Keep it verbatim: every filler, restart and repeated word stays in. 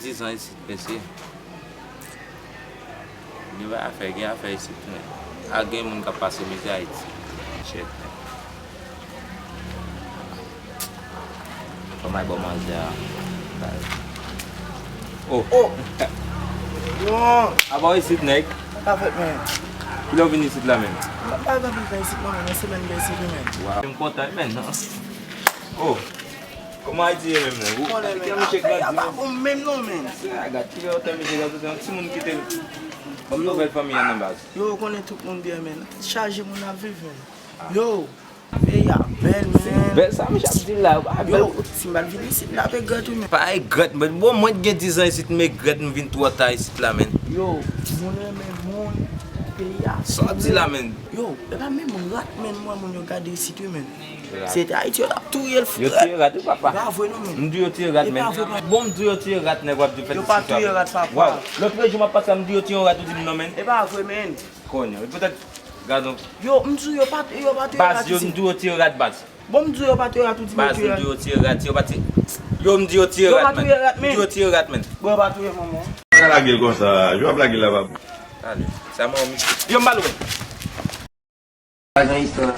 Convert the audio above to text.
Dizan isit, mesye. Gen bay afè, gen afè isit, men. A, gen moun k ap pase mizè Ayiti. Shit, men. Kòman e bò manzè a? Oh. Oh. Yo. Apa w isit, nèg? Sa ka fèt, men. Kilè w vin isit la menm? M pa, pa gen anpil tan isit, non, men. Yon semèn m gen isit, wi, men. Waw. M kontan, men, non. Oh. Kòman Ayiti ye menm, non? Ou konnen, men, afè a pa bon menm, non, men. Sa, gad, kilè w tan misye, gad, yon timoun kite l. Kòm nouvèl fanmi an nan baz. Yo, ou konnen tout moun byen, men. Chaje moun ap viv, men. Yo. Peyi a bèl, men. Bèl sa, misye ap di la, a, bèl. Yo, si m pa t vin isit, m t ap egrèt, wi, men. Pa egrèt, men bon, mwen t gen dizan isit, m egrèt, m vin twò ta isit la, men. Yo, moun renmen moun, peyi a. Sa w ap di la, men? Yo, e pa menm rat, men, m wè moun yo gade isit, wi, men. Se te Ayiti, yo t ap touye l, frè. Yo tiye rat, wi, papa. E pa vre, non, men. M di yo tiye rat, men. E pa vre, papa. Bon, m di yo tiye rat, nèg w ap di fè diskusyon. Yo pa touye rat, papa. Waw, lòt jou m ap pase, m di yo tiye yon rat, ou di m non, men. E pa vre, men. Konn yo. E poutèt, gadon. Yo, m di yo pa, yo pa touye rat isit. Baz, yo, m di yo tiye rat, baz. Bon, m di yo pa touye rat, ou di yo tiye rat. Baz, m di yo tiye rat, yo pa tiye. Yo, m di yo tiye rat, men. Yo pa touye rat, men. M di yo tiye rat, men. Bon, yo pa touye manman. Sa lage l konsa, yo ap lage l la, papa. Ale, sa mò, misye. Yo, m ba l, men. Ajan istwa.